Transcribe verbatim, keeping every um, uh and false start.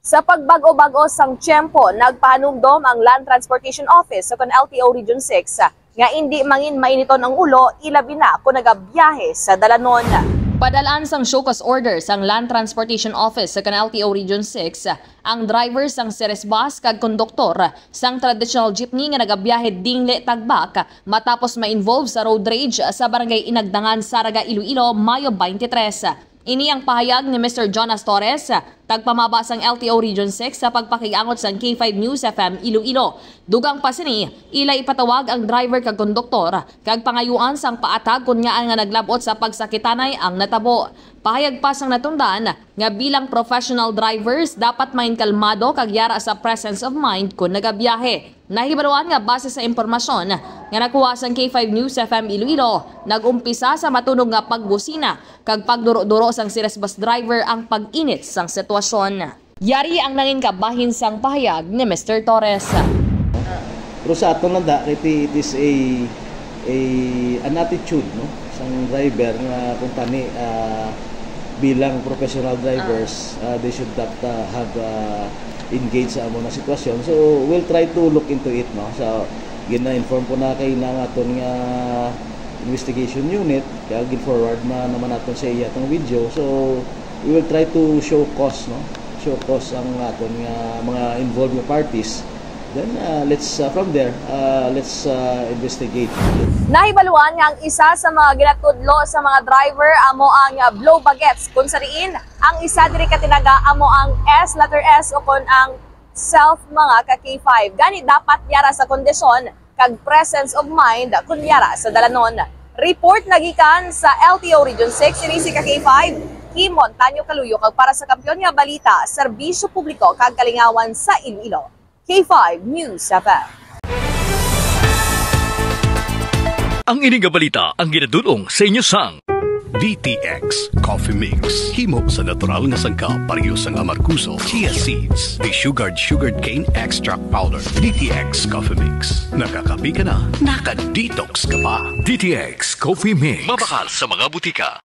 Sa pagbag-o-bag-o sang tiyempo, nagpahanumdom ang Land Transportation Office o kon L T O Region six nga indi mangin mainiton ang ulo, ilabi na kon nagabiyahe sa dalanon. Padalaan sang show cause order sang Land Transportation Office o kon L T O Region six ang driver sang Ceres Bus kag konduktor sang traditional jeepney nga nagabiyahe dingli tagbak matapos ma-involve sa road rage sa Barangay Inagdangan, Saraga, Iloilo, Mayo twenty-three. Ini ang pahayag ni Mister Jonas Torres, tagpamaba sang L T O Region six, sa pagpakigangot sang K five News F M Iloilo. Dugang pa sini, ila ipatawag ang driver kag konduktor kag pangayuan sang paatag kon ngaa nga naglab-ot sa pagsakitanay ang natabo. Pahayag pa sang natundan nga bilang professional drivers, dapat main kalmado kag yara sa presence of mind kon nagabiyahe. Nahibaluan nga base sa impormasyon nga nakuha sang K five News F M Iloilo, nag-umpisa sa matunog nga pagbusina kag pagduro-duro sang Ceres bus driver ang pag-init sang sitwasyon. Yari ang nangin kabahin sang pahayag ni Mister Torres. Pero sa aton lang da, kay ti- it is a, a an attitude, no, sang driver nga kung tani ah, bilang professional drivers, ah, they should not ah, have ah, engaged sa amo na sitwasyon. So we'll try to look into it, no. So gina-inform ko na kay na nga aton nga investigation unit, kaya gin-forward na naman naton sa iya tong video. So we will try to show cause, no, show cause ang aton nga mga involved nga parties. Then uh, let's uh, from there, uh, let's uh, investigate. Nahibaluan nga ang isa sa mga ginatudlo sa mga driver amo ang uh, blow bagets, kung sa diin ang isa diri ka tinaga amo ang S letter S o kon ang self mga ka K five. Gani dapat yara sa kondisyon kag presence of mind kun yara sa dalanon. Report nagikan sa L T O Region six, ini si ka K five, Kimon Tanyo Kaluyo, kag para sa Kampiyon nga Balita, Serbisyo Publiko kag Kalingawan sa Iloilo. K five News F M. Ang ini nga balita ang ginadul-ong sa inyo sang D T X Coffee Mix. Himo sa natural nga sangkap, pareho sang amargoso, chia seeds, desugared sugarcane extract powder. D T X Coffee Mix. Nakakape ka na, naka-detox ka pa. D T X Coffee Mix. Mabakal sa mga butika.